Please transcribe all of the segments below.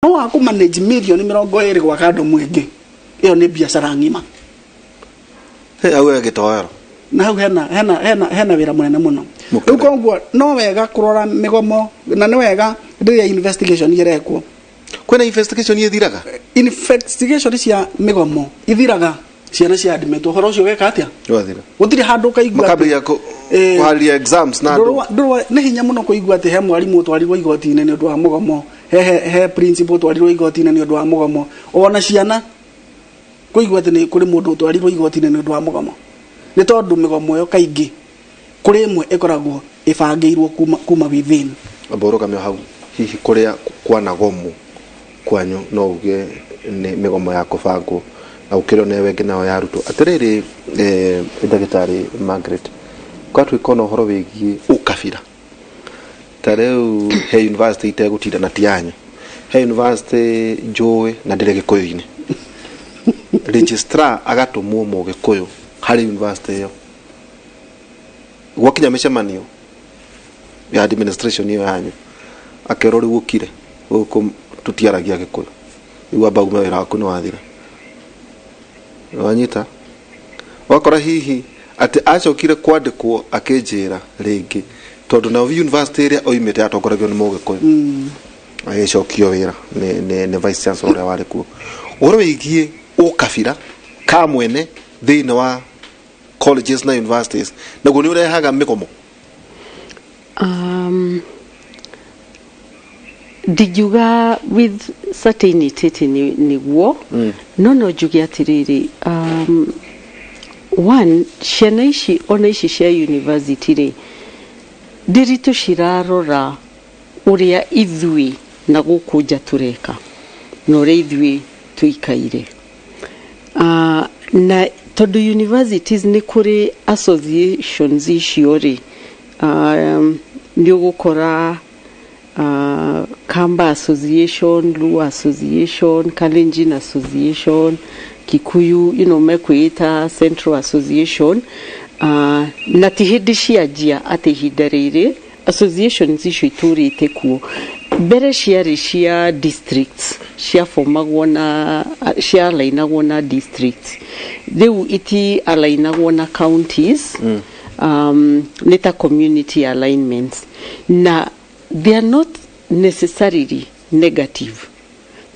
No wa kũ manage 20 million gwaka dorm ĩngĩ, ĩyo nĩ biacara ng'ima. He hau he gĩtoero. Na hau hena wĩra mũnene mũno. Mũkene. Rĩu koguo no wega kũrora mĩgomo, na nĩ wega rĩrĩa investigation ĩrekwo. Kwĩna investigation ĩthiraga? Investigation cia mĩgomo ithiraga ciana cia admit, ũhoro ũcio weka atĩa? Wathira. Gũtirĩ handũ ũkaigua atĩ- Makambĩrĩria kũharĩria exams na andũ. Nĩ hinya mũno kũigua atĩ he mwarimũ ũtwarirwo igoti-inĩ nĩ ũndũ wa mũgomo, he principal ũtwarirwo igoti-inĩ nĩ ũndũ wa mũgomo, ona ciana kũigua atĩ nĩ kũrĩ mũndũ ũtwarirwo igoti-inĩ nĩ ũndũ wa mũgomo, nĩ tondũ mĩgomo ĩyo kaingĩ kũrĩ ĩmwe ĩkoragwo ĩbangĩirwo kuma within. Amba ũrũgame hau. Hihi kũrĩa kwanagomwo kwanyu no uge nĩ mĩgomo ya kũbangwo na gũkĩrĩ ona ĩyo ĩngĩ nayo ya arutwo? Atĩrĩrĩ, ndagĩtarĩ Margaret, gwatuĩka ona ũhoro wĩgiĩ ũkabira, ta rĩu he university itegũtinda na ti yanyu, he university njũĩ na ndĩrĩ Gĩkũyũ-inĩ, registrar agatũmwo Mũgĩkũyũ harĩ university ĩyo. Gwakinya mĩcemanio ya administration ĩyo yanyu, akerwo, "Rĩu ũkire, gũkũ tũtiaragia Gĩkũyũ, rĩu amba ume, wĩra waku nĩ wathira." Wanyita, wakora hihi atĩ acokire kwandĩkwo akĩnjĩra rĩngĩ, tondũ nao university ĩrĩa oimĩte yatongoragio nĩ Mũgĩkũyũ, agĩcokio wĩra nĩ vice chancellor ũrĩa warĩ kuo. Ũhoro wĩgiĩ ũkabira ka mwene thĩinĩ wa colleges na universities naguo nĩ ũrehaga mĩgomo? Ndingiuga with certainty atĩ nĩguo, no njuge atĩrĩrĩ, one, ciana ici, ona ici cia university rĩ, ndĩritũ cirarora ũrĩa ithuĩ na gũkũ nja tũreka na ũrĩa ithuĩ tũikaire. Na tondũ universities nĩ kũrĩ associations icio rĩ, nĩ ũgũkora Kamba Association, Luo Association, Kalenjin Association, Kikuyu, mekwĩta Central Association, na ti hĩndĩ cianjia atĩ ihinda rĩrĩ associations icio itũrĩte kuo. Mbere ciarĩ cia districts, ciabomagwo na cialainagwo na districts, rĩu iti alainagwo na counties. Nĩ ta community alignments, na they are not necessarily negative,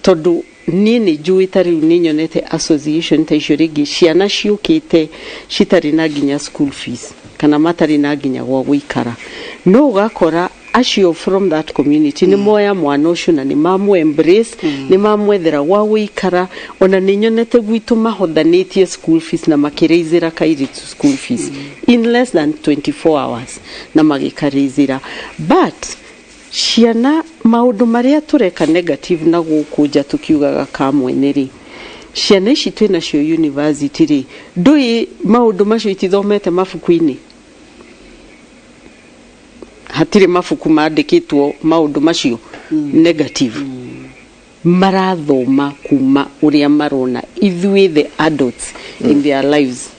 tondũ niĩ nĩ njũĩ ta rĩu nĩ nyonete association ta icio rĩngĩ ciana ciũkĩte citarĩ na nginya school fees kana matarĩ na nginya gwa gũikara, no ũgakora acio from that community nĩ moya mwana ũcio na nĩ mamũ embrace, nĩ mamwethera gwa gũikara. Ona nĩ nyonete gwitũ mahothanĩtie school fees na makĩrĩizĩra kairĩtu school fees in less than 24 hours na magĩkarĩizĩra. But ciana, maũndũ marĩa tũreka negative na gũkũ nja tũkiugaga kamwene rĩ, ciana ici twĩ nacio university rĩ, ndũĩ maũndũ macio itithomete mabuku-inĩ, hatirĩ mabuku mandĩkĩtwo maũndũ macio negative. Marathoma kuma ũrĩa marona ithuĩ the adults in their lives,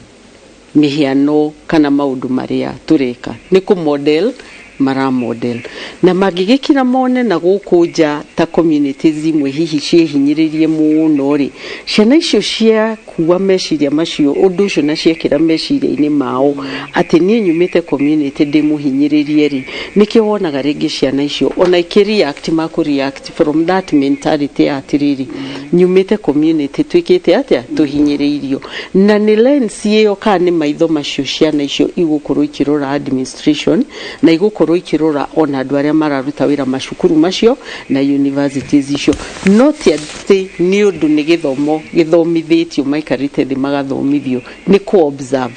mĩhiano kana maũndũ marĩa tũreka nĩ kũ model maramodel, na mangĩgĩkira mone na gũkũ nja ta communities imwe hihi ciĩhinyĩrĩrie mũno rĩ, ciana icio ciakua meciria macio, ũndũ ũcio na ciekĩra meciria-inĩ mao atĩ niĩ nyumĩte community ndĩ mũhinyĩrĩrie rĩ, nĩkĩo wonaga rĩngĩ ciana icio ona ikĩreact, makũreact from that mentality ya atĩrĩrĩ, nyumĩte community twĩkĩte atĩa, tũhinyĩrĩirio. Na nĩ lens ĩyo kana nĩ maitho macio ciana icio igũkorwo ikĩrora administration na igũkorwo ikĩrora ona andũ arĩa mararuta wĩra macukuru macio na universities icio. No ti atĩ nĩ ũndũ nĩ gĩthomo gĩthomithĩtio, maikarĩte thĩ magathomithio, nĩ kũ observe.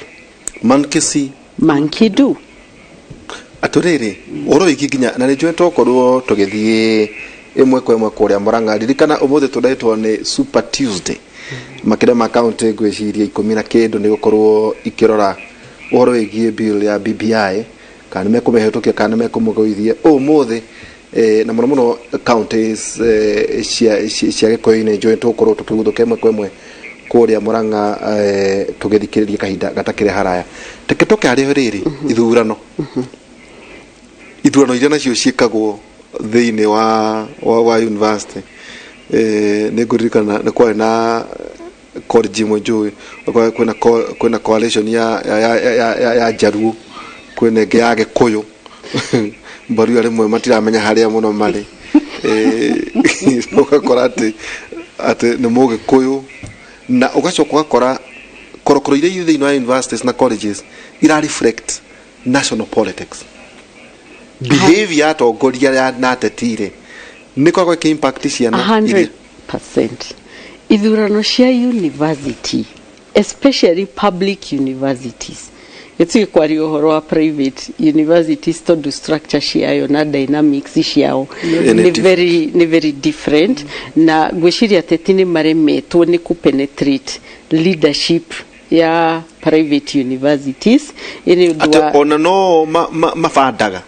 Monkey see, monkey do. Atũrĩrĩ, ũhoro wĩgiĩ nginya na nĩ njũĩ tũkorwo tũgĩthiĩ ĩmwe kwa ĩmwe kũrĩa Mũrang'a. Ririkana ũmũthĩ tũretwo nĩ Super Tuesday, makĩria ma kaunti ngwĩciria 10 na kĩndũ nĩ gũkorwo ikĩrora ũhoro wĩgiĩ bill ya BBI, kana nĩ mekũmĩhĩtũkia kana nĩ mekũmũgũithia ũmũthĩ, na mũno mũno counties cia Gĩkũyũ-inĩ. Njũĩ tũgũkorwo tũkĩguthũka ĩmwe kwa ĩmwe kũrĩa Mũrang'a, tũgĩthikĩrĩria kahinda gatakĩrĩ haraya. Reke tũke harĩ rĩrĩ, ithurano iria nacio ciĩkagwo thĩinĩ wa university. Nĩ ngũririkana nĩ kwarĩ na college imwe njũĩ kwĩna coalition ya Njaruo, kwĩna ĩngĩ ya Gĩkũyũ. Mbaruya rĩmwe matiramenya harĩa mũno marĩ. Ũgakora atĩ nĩ Mũgĩkũyũ, na ũgacoka ũgakora korokoro iria irĩ thĩinĩ wa universities na colleges ira reflect national politics. Behavior ya atongoria ya na ateti rĩ, nĩ koragwo ĩkĩ impact ciana iria 100%. Ithurano cia university, especially public universities, gĩtige kwaria ũhoro wa private universities tondũ structure ciayo na dynamics ciao Nĩ nĩ very, nĩ very different. Na ngwĩciria ateti nĩ maremetwo nĩ kũpenetrate leadership ya private universities nĩ ũndũ atĩ wa ona no mabandaga.